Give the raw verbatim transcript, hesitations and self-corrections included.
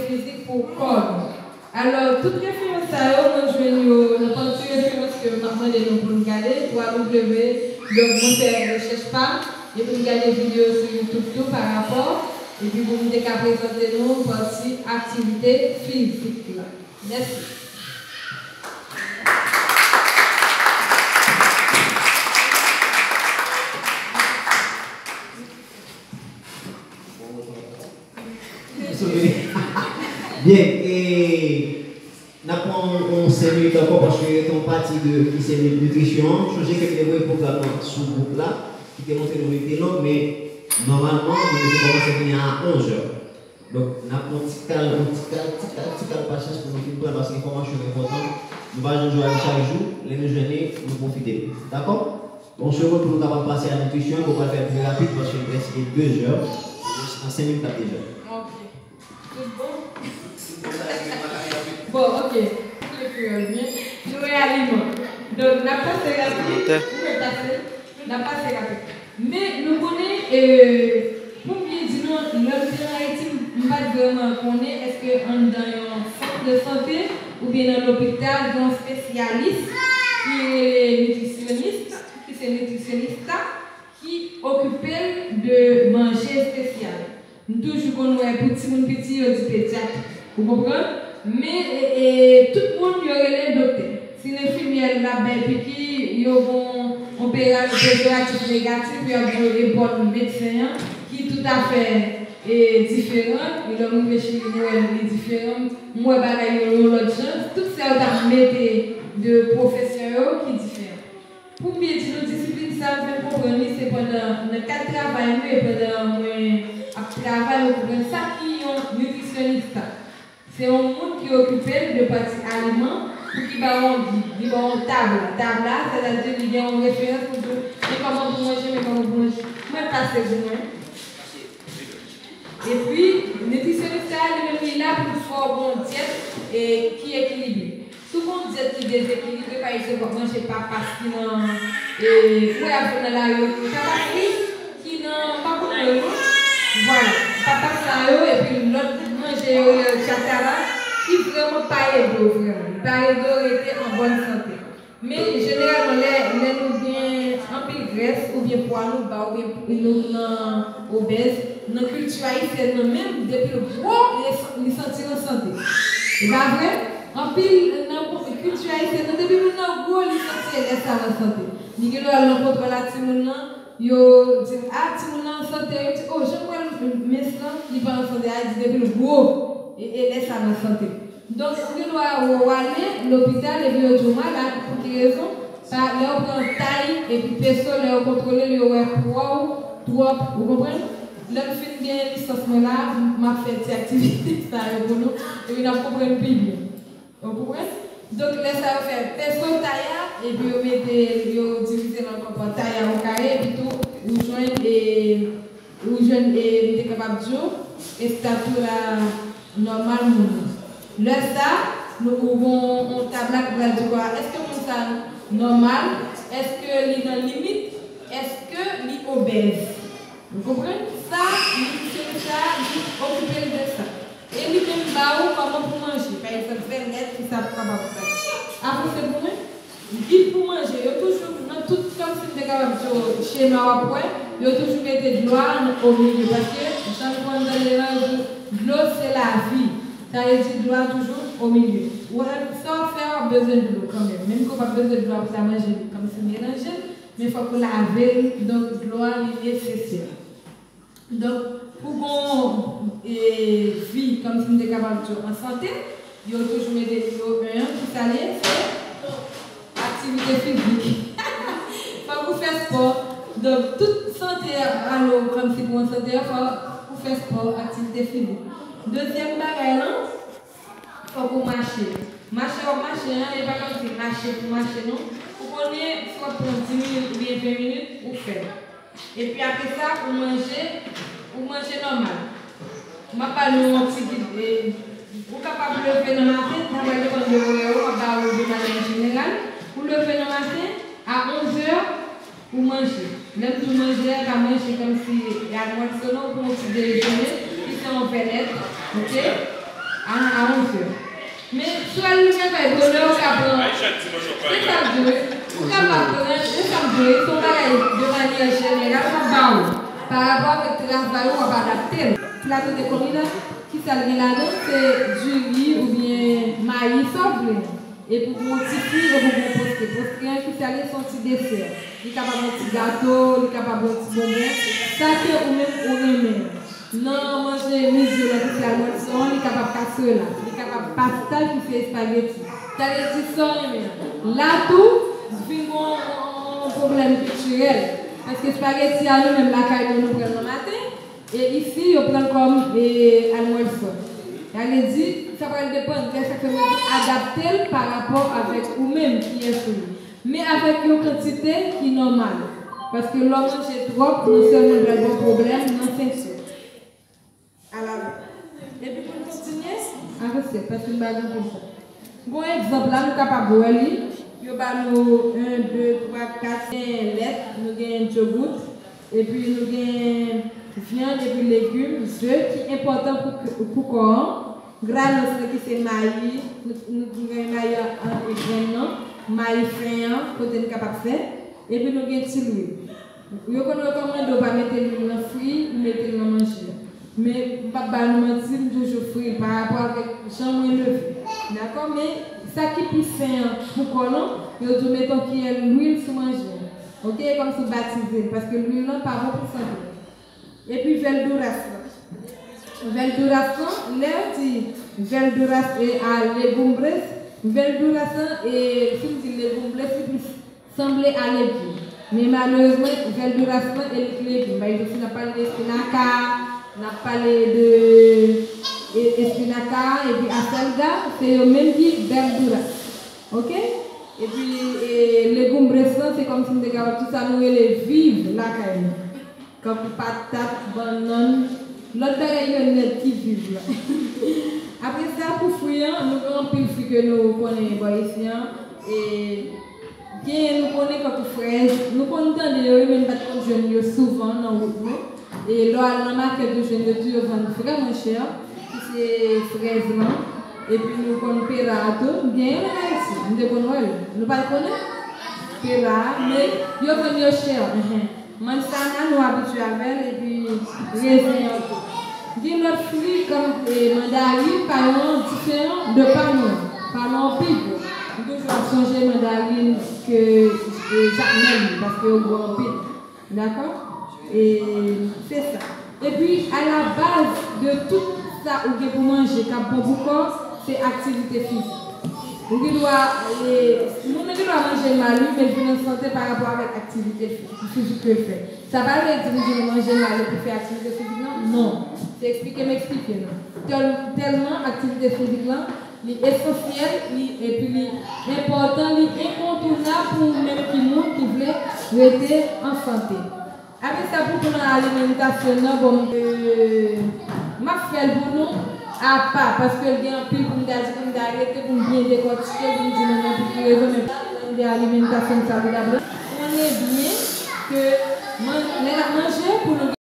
fizik pou kò nou. Alò, tout referans sa yo, mwen jwenn yo nan pati referans ke m ap mande nou pou n gade, twa W, donk mwen fè rechèch pa, epi m gade videyo sou YouTube tou pa rapò, epi pou m te ka prezante nou pati aktivite fizik la. Mèsi. Byen, e n ap pran yon, yon senk minit ankò paske gen yon pati de, ki se nitrisyon an. Sonje ke m te voye pwogram nan sou gwoup la, ki te montre nou li te long, men nòmalman, nou te kòmanse vini a onz è. Donk, n ap pran ti kal, yon ti kal, ti kal, ti kal pasyans pou nou fin pran, paske enfòmasyon yo enpòtan. Nou pa janm jwe avè chak jou, lè nou jwenn li, nou pwofite. Dakò? Yon segonn pou nou kapab pase a nitrisyon, nou pral fè l pi rapid, paske l prèske de zè. Nan senk minit, n ap deja. Ok. Tout bon? Bon, ok. Pou le kreyòl byen. Nou wè aliman. Donk, n ap pase rapid. Ou mèt pase. N ap pase rapid. Men nou konnen, e, pou m byen di nou, lè m te nan Ayiti, m, m pa t vrèman konnen èske anndan yon sant de sante oubyen nan lopital, gen yon espesyalis ki rele nitrisyonis, ki se nitrisyonis la, ki okipe l de manje espesyal. M toujou konn wè pou timoun piti, yo di pedyat. Ou konprann? Men, e, e, tout moun, yo rele l doktè. Si l enfimyè, l ap bay piki, yo gon yon pera-, pejoratif negatif, yo ap di yo epòn medsen an, ki toutafè, e, diferan. E lè m rive Chili, m wè li diferan. M wè bagay yo yon lòt jan. Tout sa yo t ap mete de pwofesè yo ki diferan. Pou m byen di nou, disiplin sa a, m fèk konprann li, se pandan, nan kad travay nou e pandan mwen ap travay, mwen konprann sa ki yon nitrisyonis la. Se yon moun ki okipe l de pati aliman, pou ki ba w yon gid, li ba w yon tab la. Tab la, sètadi li gen yon referans pou di w, men kòman pou manje, men kòman pou manje. Mwen pase pou mwen. Epi, nitrisyonis la, li menm, li la pou l fè w gon dyèt, e, ki ekilibre. Si w gon dyèt ki dezekilibre, pa egzanp, w ap manje papas ki nan, e, ou wè y ap vann nan lari yo, papas ki, ki nan, m pa konn non yo, non. Vwala, papas sa yo, epi lòt manje yo, rele yo tchatcha la, ki vrèman pa ede w vrèman. Li pa ede w rete an bòn sante. Men, jeneralman, lè, lè nou gen anpil grès oubyen pwa nou ba, oubyen nou nan obèz, nan kilti ayisyèn nan menm, depi l gwo, li, li santi l an sante. E pa vre? Anpil nan kilti ayisyèn nan, depi moun nan gwo, li santi l lè sa l an sante. Li gen dwa al nan kontwòl a timoun nan, yo di l, "A, timoun nan an sante." Yo di, "O, jan m wè l mens lan, li pa an sante." A, li di depi l gwo, e, e lè sa l an sante. Donk, ou gen dwa w ale lopital epi yo di w malad. Pou ki rezon? Pa, lè yo pran tay epi peso, lè yo kontwole l, yo wè pwa w twòp. Ou konprann? Lè m fin gen lisans mwen la, m ap fè ti aktivite sa yo pou nou, epi n ap konprann pi byen. Ou konprann? Donk, lè sa yo fè peso tay a, epi yo mete, yo divize l ankò pa tay a o kare, epi tou, ou jwenn, e, ou jwenn, e, m te kapab di w, estati la nòmal moun nan. Lè sa, nou, ou gon yon tab la ki pral di w, èske moun sa nòmal? Èske li nan limit? Èske li obèz? Ou konprann? Sa, nitrisyonis sa, li okipe l de sa. E li menm ba ou kòman pou manje. Pa egzanp, vènèt, ki sa pou kapab fè. Avanse pou mwen. Gid pou manje. Yo toujou, nan tout, kòmsi m te kapab di w, chema w ap wè, yo toujou mete dlo a nan, o milye. Paske, jan nou konn tande la, yo di, dlo se lavi. Sa vle di, dlo a toujou o milye. Ou wè, sa w ap fè a, w ap bezwen dlo kanmenm. Menm ke w p ap bezwen dlo a pou ta manje, kòmsi melanje l, men fòk ou lave l, donk dlo a, li nesesè. Donk, pou gon, e, vi, kòmsi m te kapab di w, an sante, yo toujou mete nimewo en an, ki sa l ye? Se aktivite fizik. Fòk ou fè spò. Donk, tout sante a, alo, kòmsi pou an sante a, fòk ou fè spò, aktivite fizik. Dezyèm bagay lan, fòk ou mache. Mache w ap mache an, e pa kòmsi mache pou mache non. Ou konnen, si w ap pran dis minit oubyen ven minit, ou fè l. Epi apre sa, ou manje, ou manje nòmal. M ap ba nou yon ti gid, e, ou kapab leve nan maten, sa va depann de orè ou, m ap ba ou de manyè jeneral. Ou leve nan maten, a onz è, ou manje. Lè m di w manje a, pa manje kòmsi e al mwen solo pou yon ti dejene, ki se yon vènèt, oke? A, a onz è. Men, sou al li gen kay bonè, ou ka pran. Se sa m di, wi. Ou kapab pran, se sa m di, wi, se yon bagay de manyè jeneral, m ap ba ou. Pa rapò avèk travay ou, w ap adapte l. Plato de comida, kisa l gen ladan? Se diri oubyen mayi, sa w vle. Epi w gen yon ti fwi, epi w gen postre. Postre an, kisa l ye? Se yon ti desè. Li kapab yon ti gato, li kapab yon ti bonbon. Sa ke ou menm ou renmen. Nan manje midi yo la ki se almwèl san an, li kapab kasola, li kapab pasta ki se espageti. Sa vle di sa w renmen an. La tou, vin gon yon pwoblèm kiltirèl. Paske espageti a nou menm lakay nou, nou pran l nan maten, e isi yo pran l kòm e almwèl san. Sa vle di, sa pral depann, se sa k fè mwen di adapte l pa rapò avèk ou menm kiyès ou ye. Men avèk yon kantite ki nòmal. Paske lè w manje twòp, non sèlman l pral ba w pwoblèm nan sensyon. Ala. Epi pou n kontinye, avanse, paske m pa gen pou sa. Gon egzanp la, nou kapab wè li. Yo ba nou en, de, twa, kat, gen lèt, nou gen dyogout, epi nou gen vyann, epi legim, ze ki enpòtan pou, pou kò an. Granos la ki se mayi, nou, nou, nou gen mayi an, an e grenn nan, mayi fen an, kote n kapab fè, epi nou gen ti lwil. Yo konn rekòmande w pa mete lwil nan fri, ou mete l nan manje. Men, m p ap ba nou manti, m toujou fri l pa rapò avèk jan mwen leve. Dakò? Men, sa ki pi sen an pou kò nou, yo di w mete yon kiyè lwil sou manje. Oke? E kòmsi w batize l, paske lwil lan pa bon pou sante. Epi verduras lan. Verduras lan, lè yo di verduras e a legumbres, verduras lan, e si m di legumbres, li plis sanble a legim. Men malerezman, verduras lan e li k legim. Pa egzanp, si n ap pale de espinaka, n ap pale de e, espinaka, epi acelga, se yo menm ki verduras. Oke? Epi, e, legumbres lan, se kòmsi m te ka wè tout sa nou rele viv lakay nou. Kankou patat, bannann, lòt bagay yo nèt ki viv la. Apre sa, pou fwi an, nou gen anpil fwi ke nou konnen bò isi an. E genyen nou konnen kankou frèz. Nou konn tande yo, wi, men n pa t konn jwenn yo souvan nan wout nou. E lè w al nan makèt, ou jwenn yo tou, yo vann vrèman chè, ki se frèz lan. Epi nou konn pera a tou. Genyen l ann Ayiti. M te konn wè l. Nou pa t konnen? Pera a, men yo vann yo chè. Enhen. Manzana, nou abitye avè l, epi rezen an tou. Gen lòt fwi kòm, e, mandarin, pa yo an diferan de pa nou an. Pa nou an pi gwo. M toujou ap sonje mandarin ke, e, Jakmèl, paske yo gwo anpil. Dakò? E, se sa. Epi, a la baz de tout sa ou gen pou manje k ap bon pou kò, se aktivite fizik. Ou gen dwa, e, moun nan gen dwa manje mal, wi, men l vin an sante pa rapò avèk aktivite fi-, fizik ke l fè. Sa pa vle di moun ki manje mal epi fè aktivite fizik lan, non. Se eksplike m eksplike nou. Tèl-, tèlman aktivite fizik lan, li esansyèl, li, epi li enpòtan, li enkontounab pou ou menm ki moun ki vle rete an sante. Apre sa, pou plan alimantasyon nan, bon, e, m ap fè l pou nou apa, paske l gen anpil pou m ta di, pou m ta rete, pou m byen dekòtike, pou m di nou men pou ki rezon, men plan de alimantasyon salidab la. Konnen byen ke man-, lè n ap manje, pou nou